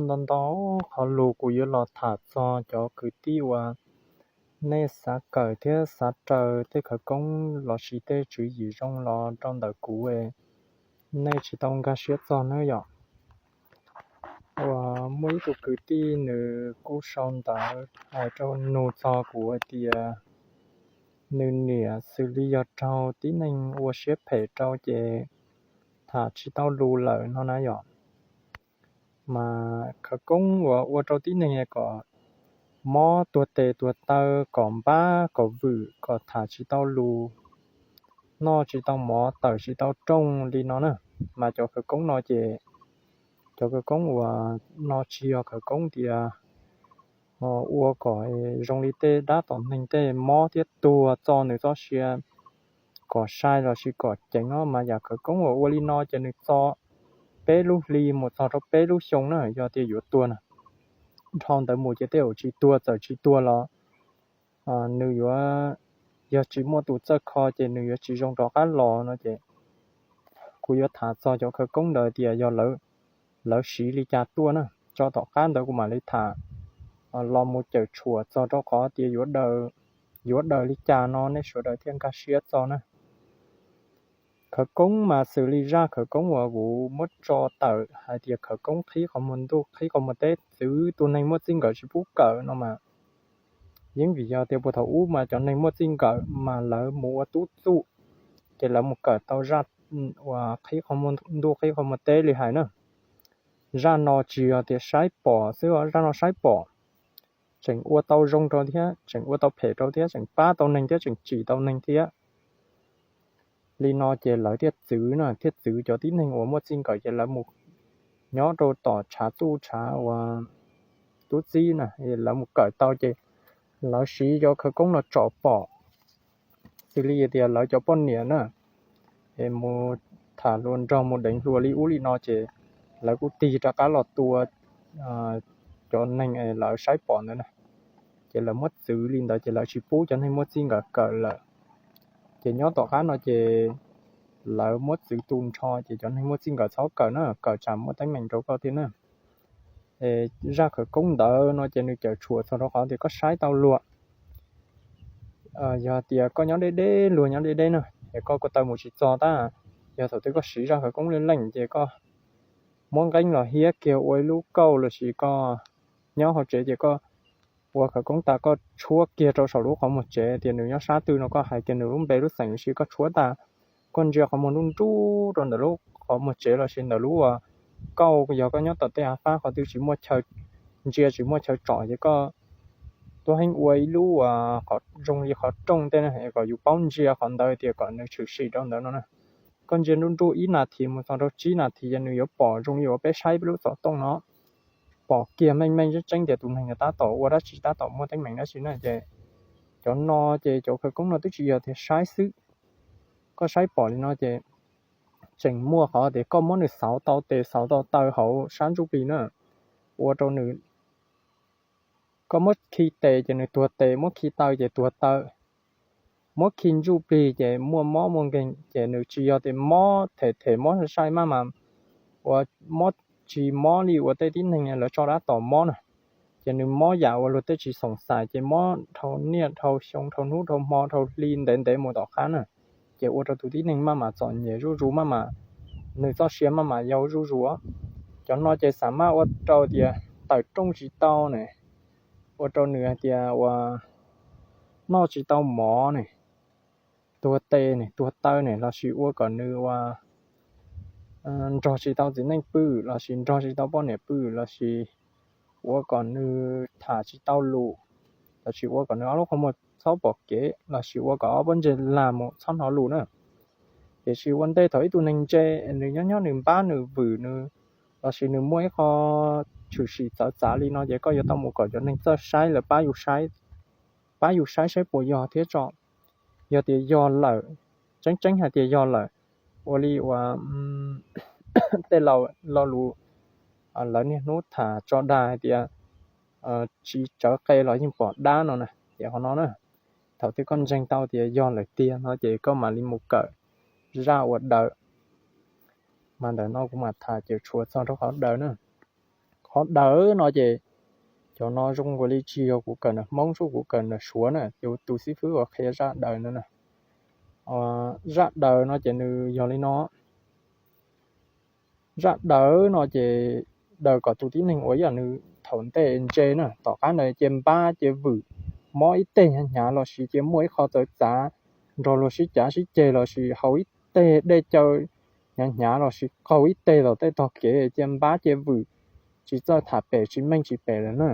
Ntau ntau qhov lus kuv yuav los tham txog cov kwv tij uas nej xav kawm thiab xav raws tej khawv koob lossis tej tswv yim zoo los rau ntawm kuv, nej tsis tau nkag siab txog nawb yom. Uas muaj ib tug kwv tij nws kuj sau ntawv hais rau nug txog kuv hais tias nws niam xws li yog raug tib neeg ua siab phem rau ces tham tsis tau lus lawm no na yom. Mas khawv koob uas ua rau tib neeg kom mob tuag tes tuag taw, kom npab kom vwm, kom tham tsis tau lus, noj tsis tau mov, tawm tsis tau rooj li no na. Mas cov khawv koob no ces cov khawv koob uas no tsis yog khawv koob tias ua kom zoo li tej dab tom neeg tej mob thiab tuag txo nws txoj sia kom sai lossis kom ceev no, mas yam khawv koob uas ua li no ces nws txo peb lub hli mus txog rau peb lub xyoo na. Yog tias yuav tuag na, dhau ntawd mus ces tej zaum tsis tuag, txawm tsis tuag los nws yuav, yog tsis muaj tus txawj kho ces nws yuav tsis zoo rov qab los no ces kuv yuav tham txog cov khawv koob ntawd tias yog lawv siv li cas tuaj na, tso tom qab ntawd kuv mam li tham los mus cawm tshuam txog rau qhov tias yuav daws li cas no nej sawv daws thiaj nkag siab txog na. Khawv koob mas xws li zaj khawv koob uas kuv muab tso tawm hais tias khawv koob qhib qhov muag ntuj qhib qhov muag teb txwv tus neeg muaj txij nkawm tsis pub kawm no mas, yeej vim yog tias puag thaum ub mas cov neeg muaj txij nkawm mas lawv mus ua tub txuj, ces lawv mus kawm tau zaj uas qhib qhov muag ntuj qhib qhov muag teb li hais na. Zaj no tsis yog tias saib pom xwb, zaj no saib pom, tseem ua tau zoo rau thiab, tseem ua tau phem rau thiab, tseem pab tau neeg thiab, tseem tsim tau neeg thiab. Li no ces lawv thiaj txwv na, thiaj txwv cov tib neeg uas muaj txij nkawm ces lawv mus nyob rau tom tshav txuj tshav uas tub txib na, lawv mus kawm tau ces lawv siv cov khawv koob no tsom pom. Xws li tias lawv cov poj niam na, es mus tham hluas nraug mus deev hluas li ub li no ces lawv kuj tig rov qab los tua cov neeg lawv saib pom ntawd na. Ces lawv muab txwv li ntawd ces lawv tsis pub cov neeg muaj txij nkawm kawm lawm. Ces nyob tom qab no ces lawv muab txwv tu nrho ces cov neeg muaj txij nkawm txhob kawm na, kawm tsam muaj teeb meem rau koj thiab na. Zaj khawv koob ntawd no ces nws cawm tshuam txog rau qhov tias koj saib tau luag, yog tias koj nyob deb deb, luag nyob deb deb na, es koj ko taw mus tsis txog tab, yog thaum twg koj siv zaj khawv koob leej leej ces koj muab nqeeb los hiab kiag ua ib lub kauj lossis koj nyob hauv tsev ces koj ua khawv koob tas koj tshuab kiag rau saum lub qhov muag tsev tias nws nyob sab twg no, koj hais kiag nws lub npe lub xeem lossis koj tshuab tas koj ntsia qhov muag nruj nruj rau ntawm lub qhov muag tsev lossis ntawm lub kauj, yog koj nyob tom tej av fab qhov twg tsis muaj chaw ntsia tsis muaj chaw tsom ces koj tuaj heev ua ib lub qhov zoo li qhov rooj tej na, kom yus paub ntsia qhov ntawd tias kom nws tshwm sim rau ntawd no na. Koj ntsia nruj nruj ib nas this mus txog rau tsib nas this ces nws yuav pom zoo li uas peb saib peb lub xov tooj no, pom kiag meej meej tseeb tseeb tias tus neeg tab tom ua dab tsi, tab tom muaj teeb meem dab tsi na. Ces cov no ces cov khawv koob no twb tsis yog tias saib xwb, koj saib pom li no ces tseem muaj qhov tias koj muab nws xauv tau tes xauv tau taw hauv sab ntsuj plig na, ua rau nws, koj muab khi tes ces nws tuag tes, muab khi taw ces tuag taw, muab khi ntsuj plig ces muaj mob muaj nkeeg. Ces nws tsis yog tias mob them them mob sai sai maj mam, uas mob tsis mob li uas tej tib neeg lawv tso dab tom mob na. Ces nws mob yam uas luag tej tsis xoom xais, ces mob dhau niaj dhau xyoo dhau hnub dhau hmo dhau hli ntev ntev mus tom qab na. Ces ua rau tus tib neeg maj mam txom nyem zuj zus, maj mam, nws txoj sia maj mam yau zuj zus. Cov no ces xam maj ua rau tias tawm rooj tsis tau ne, ua rau nws hais tias uas noj tsis tau mov ne, tuag tes ne, tuag taw ne, lossis ua kom nws uas nrog tsis tau txiv neej pw, lossis nrog tsis tau poj niam pw, lossis ua kom nws tham tsis tau lus, lossis ua kom nws ob lub qhov muag txhob pom kev, lossis ua kom ob pob ntseg lag mus txhob hnov lus na. Tiam sis ua ntej thaum ib tug neeg ntse, nws nyob nyob nws npab nws vwm nws, lossis nws muaj ib qho tshwm sim txawv txav li no ces koj yuav tau mus kom cov neeg txawj saib lawv pab yus saib, pab yus saib saib puas yog thiab tso. Yog tias yog lawm, tseeb tseeb hais tias yog lawm, ua li uas tej laus lo lus lawv niaj hnub tham tso dag hais tias tsis tsawv qe los yeej pom dab no na. Ces qhov no na, thaum twg koj ntseeg tau tias yog lawm tiag no ces koj mam li mus kawm zaj uas daws. Mas ntawm no kuv mam tham cawm tshuav txog rau qhov daws na. Qhov daws no ces cov no zoo nkaus li tsis yog kuv kawm ntawm Hmoob, kuv kawm ntawm Suav na, ces tus xib fwb uas qhia zaj daws no na. Zaj daws no ces nws yog li no. Zaj daws no ces daws kom tus tib neeg uas yog nws thaum ntej ntse na, tom qab ntawd cia npab cia vwm, mob ib teg hnyav hnyav lossis cia muaj ib qho txawv txav nrog luag sib cav sib ceg lossis haus ib teg dej cawv hnyav hnyav lossis qaug ib teg tom tej tog kev cia npab cia vwm, tsis txawj tham pem tsis meej tsis pem lawm na.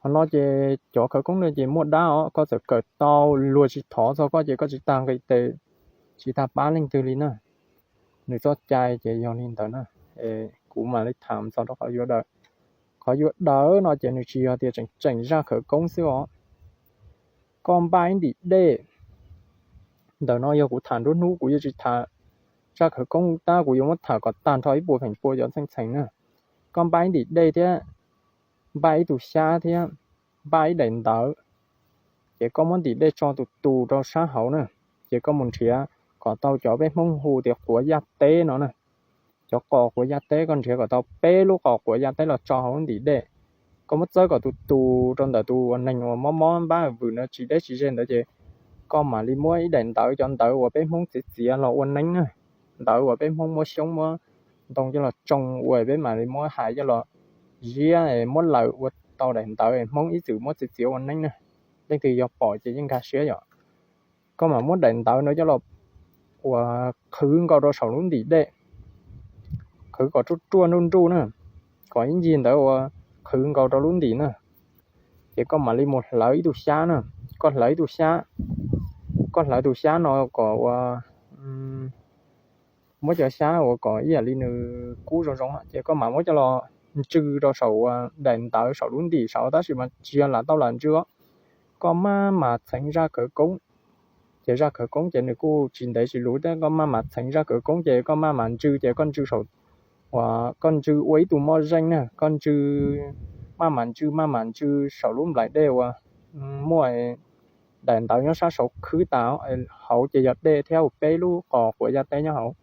Qhov no ces cov khawv koob no ces muaj dab os, koj txawm kawm tau luag tsis thov txog koj ces koj tsis tag nqi tes, tsis tag pab leej twg li na. Nws txoj cai ces yog li ntawd na. Kuv mam li tham txog rau qhov yuav daws. Qhov yuav daws no ces nws tsis yog tias tseem tseem zaj khawv koob xwb os. Koj npaj ib ntim dej, ntawm no yog kuv tham nruab hnub, kuv yuav tsis tham zaj khawv koob tab, kuv yuav muab tham kom tag nrho ib puas feem pua cov txheej txheem na. Koj npaj ib ntim dej thiab npaj ib tug xyab thiab npaj ib daim ntawv, ces koj muab ntim dej tso tus tus rau sab hauv na, ces koj mus nrhiav kom tau cov peb Hmoob hu tias quav yaj teb no na. Cov qos quav yaj teb koj nrhiav kom tau peb lub qos quav yaj teb los tso hauv lub ntim dej. Koj muab txawb kom tus tus rau ntawm tus uas neeg uas mob mob npab vwm ntawd tsis deb tsis ze ntawd ces koj mam li muab ib daim ntawv, cov ntawv uas peb Hmoob txiav txiav los ua neeb na, ntawv uas peb Hmoob muab xyoob muab ntoo coj los tsoo ua, peb mam li muab hais coj los ziab muab lawm ua tau daim ntawv Hmoob ib txwm muab txiav txiav ua neeb na. Leej twg yog pom ces yeej nkag siab yom. Koj mam muab daim ntawv no coj los uas qhwv nkaus rau saum lub ntim dej, qhwv kom ruaj ruaj nruj nruj na, kom ib ncig ntawd uas qhwv nkaus rau lub ntim na. Ces koj mam li mus hlawv ib tug xyab na, koj hlawv ib tug xyab, koj hlawv tus xyab no kom uas muab cov xyab uas kom ib yam li nws kub zoo zoo, ces koj mam muab coj los ntsw rau saum uas daim ntawv saum lub ntim saud, tab sis mas tsis yog lam tau lam ntsw os. Koj maj mam txheev zaj khawv koob, ces zaj khawv koob ces nws kuj tsis ntev tsis luv thiab, koj maj mam txheev zaj khawv koob ces koj maj mam ntsw, ces koj ntsw saum uas koj ntsw ua ib tug moj zeej na, koj ntsw maj mam ntsw maj mam ntsw saum lub nplaim dej uas muaj daim ntawv nyob sab saud khwb tas, hauv ces yog dej thiab peb lub qos quav yaj teb nyob hauv.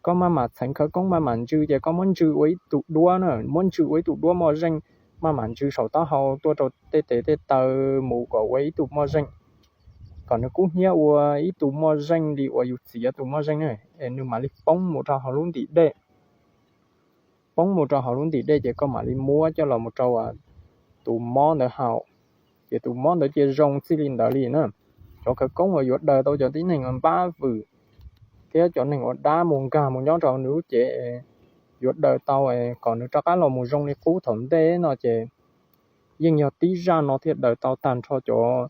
Koj maj mam txheev khawv koob maj mam ntsw ces koj muab ntsw ua ib tug duab na, muab ntsw ua ib tug duab moj zeej, maj mam ntsw saum taub hau tuaj rau tej tes tej taw mus kom ua ib tug moj zeej, kom nws kub hnyiab ua ib tug moj zeej li uas yus txiav tus moj zeej na, es nws mam li poob mus rau hauv lub ntim dej. Poob mus rau hauv lub ntim dej ces koj mam li muab coj los mus rau tus mob ntawd haus, ces tus mob ntawd cia zoo txij li ntawd li na. Cov khawv koob uas yuav daws tau cov tib neeg uas npab vwm thiab cov neeg uas dab mus nkag mus nyob rau nws lub cev, yuav daws tau kom nws rov qab los mus zoo li qub thaum ntej no ces yeej yog tib zaj no thiaj daws tau tag nrho cov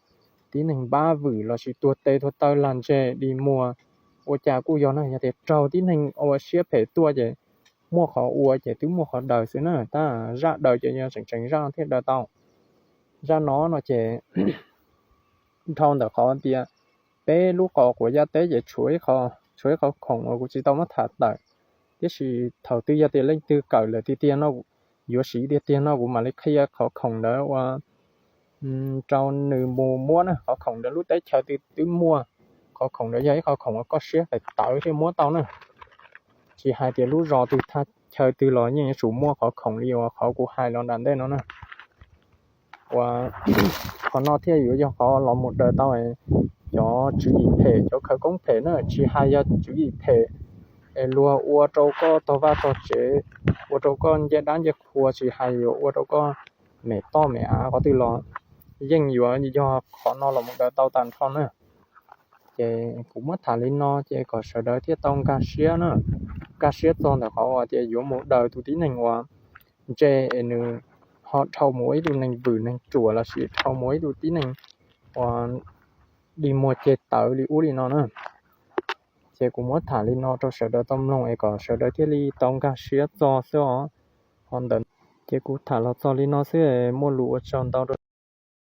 tib neeg npab vwm lossis tuag tes tuag taw lag ntseg dig muag. Ua cas kuj yog na, yog tias raug tib neeg ua siab phem tuaj ces muaj qhov ua ces twb muaj qhov daws xwb na, tab zaj daws ces yog tseem tseem zaj no thiaj daws tau. Zaj no no ces dhau ntawm qhov tias peb lub qos quav yaj teb ces tshuav ib qho khoom uas kuv tsis tau muab tham tawm, tiam sis thaum twg yog tias leej twg kawm lawm tiag tiag no, yuav siv tiag tiag no kuv mam li qhia qhov khoom ntawd ua rau nws mus muab na. Qhov khoom ntawd lub teb chaws twg twb muaj, qhov khoom ntawd yog ib qhov khoom uas koj siab tawv tawv thiaj muab tau na. Tsis hais tias lub zos twg thaj chaw twg los yeej yuav tsum muaj qhov khoom li uas qhov kuv hais los nram ntej no na. Uas qhov no thiaj yuav yog qhov los mus daws tau cov tswv yim phem, cov khawv koob phem na, tsis hais yog tswv yim phem es luag ua rau koj tog vaj tog tsev, ua rau koj ncej dab ncej qhua, tsis hais yuav ua rau koj mem toj mem av qhov twg los yeej yuav yog qhov no los mus daws tau tag nrho na. Ces kuv muab tham li no ces kom sawv daws thiaj tau nkag siab na, nkag siab txog ntawm qhov uas tias yuav mus daws tus tib neeg uas ntse es nws ho dhau mus ua ib tug neeg vwm neeg ruam lossis dhau mus ua ib tug tib neeg uas dig muag ceg tawv li ub li no na. Ces kuv muab tham li no rau sawv daws tau mloog es kom sawv daws thiaj li tau nkag siab txog xwb os. Ho ntawm ces kuv tham los txog li no xwb, muaj lus ua tsaug ntau rau